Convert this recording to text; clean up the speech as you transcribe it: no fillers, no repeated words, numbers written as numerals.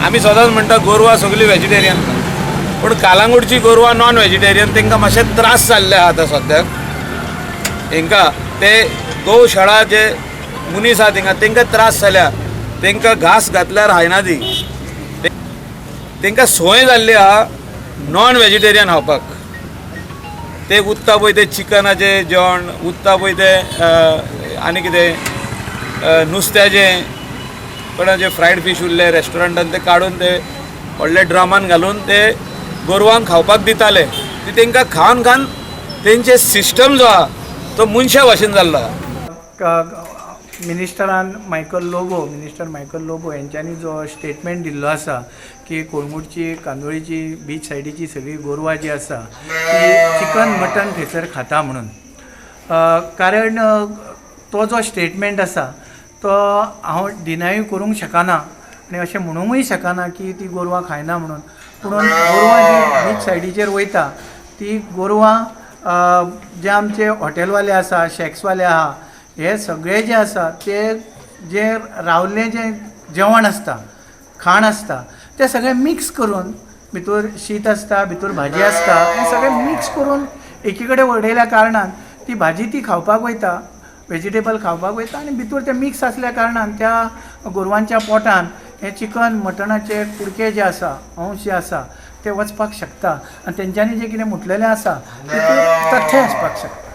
आमी सदांच म्हणटा गोरवां सगळीं व्हेजिटेरियन, पूण कालांगुटची गोरवां नॉन व्हेजिटेरियन. तांकां मातशे त्रास जाल्ले आहा आतां सद्याक. हेंकां ते गोशाळा जे मनीस आहा तेंकां तेंकां त्रास जाल्या. तेंकां घास घातल्यार खायना ती. तेंकां संवय जाल्ली आहा नॉन व्हेजिटेरियन खावपाक. ते उत्ता पळय ते चिकनाचें जेवण उत्ता पळय, ते आनी कितें नुस्त्याचें, कोणाचे फ्रायड फीश उरले रेस्टॉरंटान, ते काडून ते व्हडले ड्रमान घालून ते गोरवांक खावपाक दिताले. ती तेंकां खावन खावन तेंचे सिस्टम जो आहा तो मनशा भाशेन जाल्लो आहा. मिनिस्टरान Michael Lobo, minister Michael Lobo हेंच्यांनी जो स्टेटमेंट दिल्लो आसा की कळंगूटची, कांदोळीची बीच सायडीची सगळीं गोरवां जी आसा ती चिकन मटन थंयसर खाता म्हणून, कारण तो जो स्टेटमेंट आसा तो हांव डिनाय करूंक शकना आनी अशें म्हणूंकय शकना की ती गोरवां खायना म्हणून. पुणून गोरवां जी बीच सायडीचेर वयता ती गोरवां जे आमचे हॉटेलवाले आसा, शॅक्सवाले आहा, हे सगळे जे आसा ते जे रावल्लें जें जेवण आसता, खाण आसता, तें सगळें मिक्स करून, भितर शीत आसता, भितर भाजी आसता, हें सगळें मिक्स करून एकी कडेन उडयल्या कारणान ती भाजी ती खावपाक वयता, वेजिटेबल खावपाक वयता आनी भितर तें मिक्स आसल्या कारणान त्या गोरवांच्या पोटान हें चिकन मटणाचे कुडके जे आसा, अंश जे आसा ते वचपाक शकता आनी तेंच्यांनी जें कितें म्हटलेलें आसा तितून तथ्य आसपाक शकता.